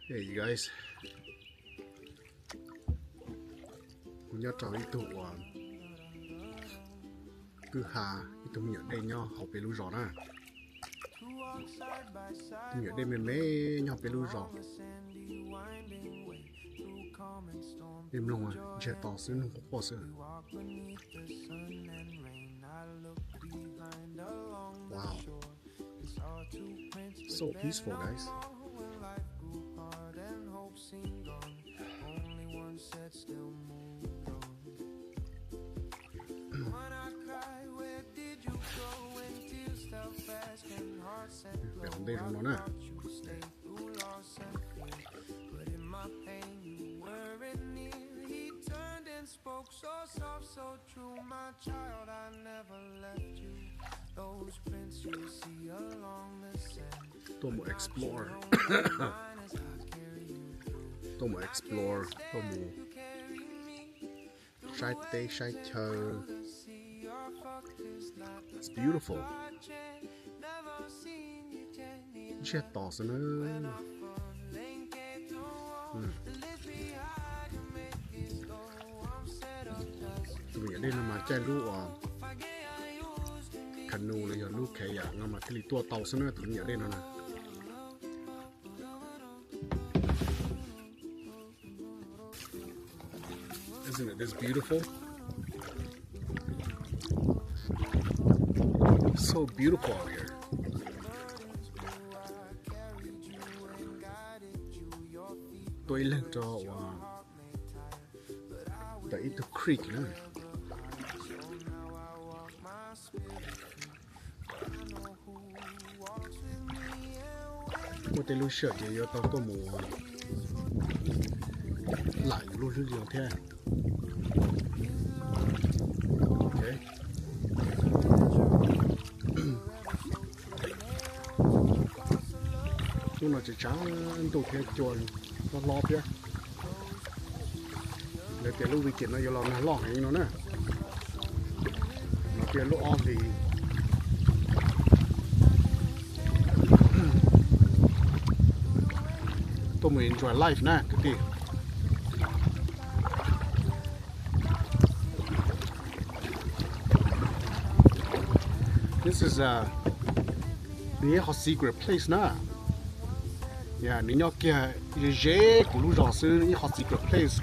Hey you guys, kuv nyob rau ib tug uas kwj ha, ib tug me nyuam dej nyob hauv peb lub zos na. Tus me nyuam dej me me nyob hauv peb lub zos. Dej mloog ntsiag to xwb, mloog quaj quaj xwb. Wow. So peaceful, guys. Peb ntej zoo no na. Tuaj mus explore, tuaj mus explore, tuaj mus saib teb saib chaw. It's beautiful. Ntsiag to xwb na. Tus me nyuam dej no mas caij lub uas canoe los yog lub kayak no mas thiaj li tuaj tau xwb na, tus me nyuam dej no na. Isn't it this beautiful? So beautiful out here. Tuaj ib leeg rau uas ntawm ib tug creek na. Muaj tej lub sij hawm ces yuav tau tuaj mus laim yus lub hlwb li no thiab. Hnub no tseem tshav ntuj thiab cua hlob hlob thiab. Lawv tias lub weekend no yuav los nag loj heev no na. No tias lub ob hlis. Tuaj mus enjoy life na kwv tij. This is a, nws ib qho secret place na. Yeah, nws nyob kiag ze ze kuv lub zos xwb, ib qho secret place.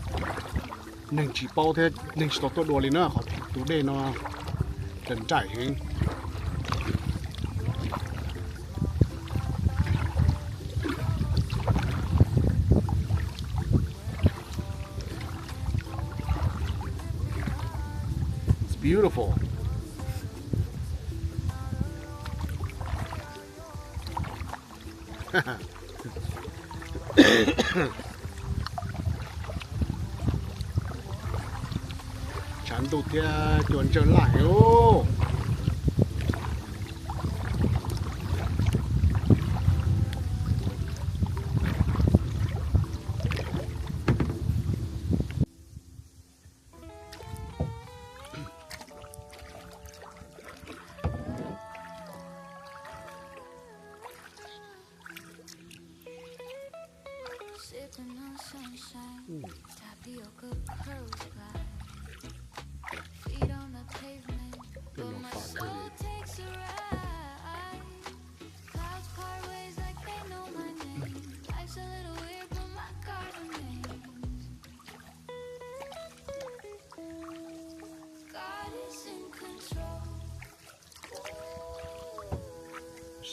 Neeg tsis paub thiab neeg tsis tau tuaj dua li na, qhov tus dej no nraim nraim heev. It's beautiful. Tshav ntuj thiab cua ntsawg laj heev.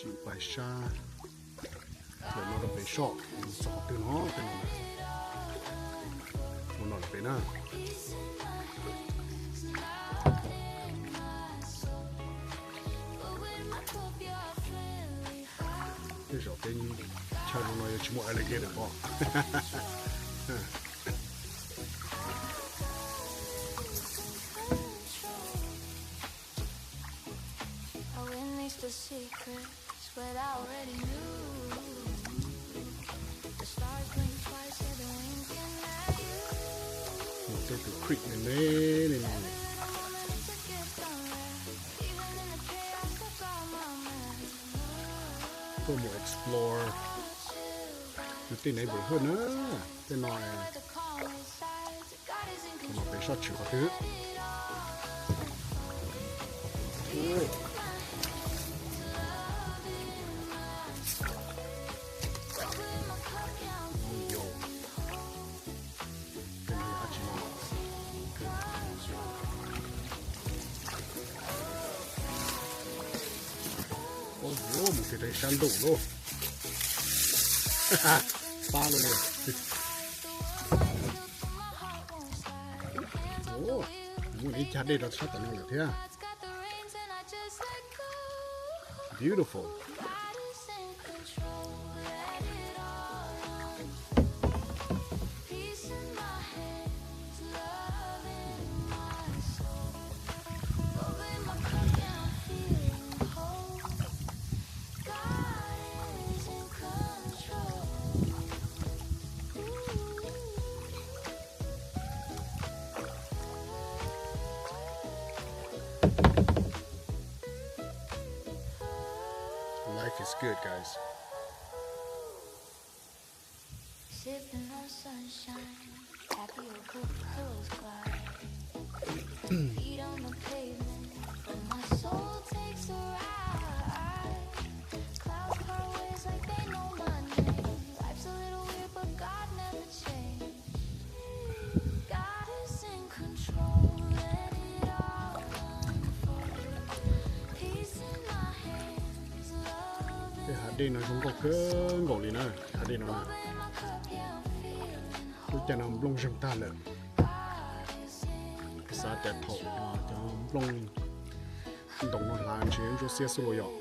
Sim pais sab, los no rau pem soj, txog qhov twg no, no rau pem na. Tej zaum peb chaw no no yuav tsis muaj alligator pom. Mus tej tus creek ne ne ne ne. Tuaj mus explore. Tej neighbor hwj na, tej no, no peb soj tshwm qhov twg. Mus txog rau sab ntuj lauj, pab lauj. Muaj ib cag dej rau sab tom no lawm thiab. Beautiful. Life is good, guys. Sipping on sunshine, happy over pillows glide. Feet on the pavement, but my soul takes a ride. Clouds part ways like they know my name. Life's a little weird, but God never changed. God is in control, let it all unfold. Peace in my hands, love in my soul. Tej hav dej no zoo nkauj kawg nkaus li na, hav dej no na. Lub caij no nplooj zeeg tag lawm. Xav tias thaum cov nplooj ntoo no hlav ntshe ntsuab xiab xwb los yog.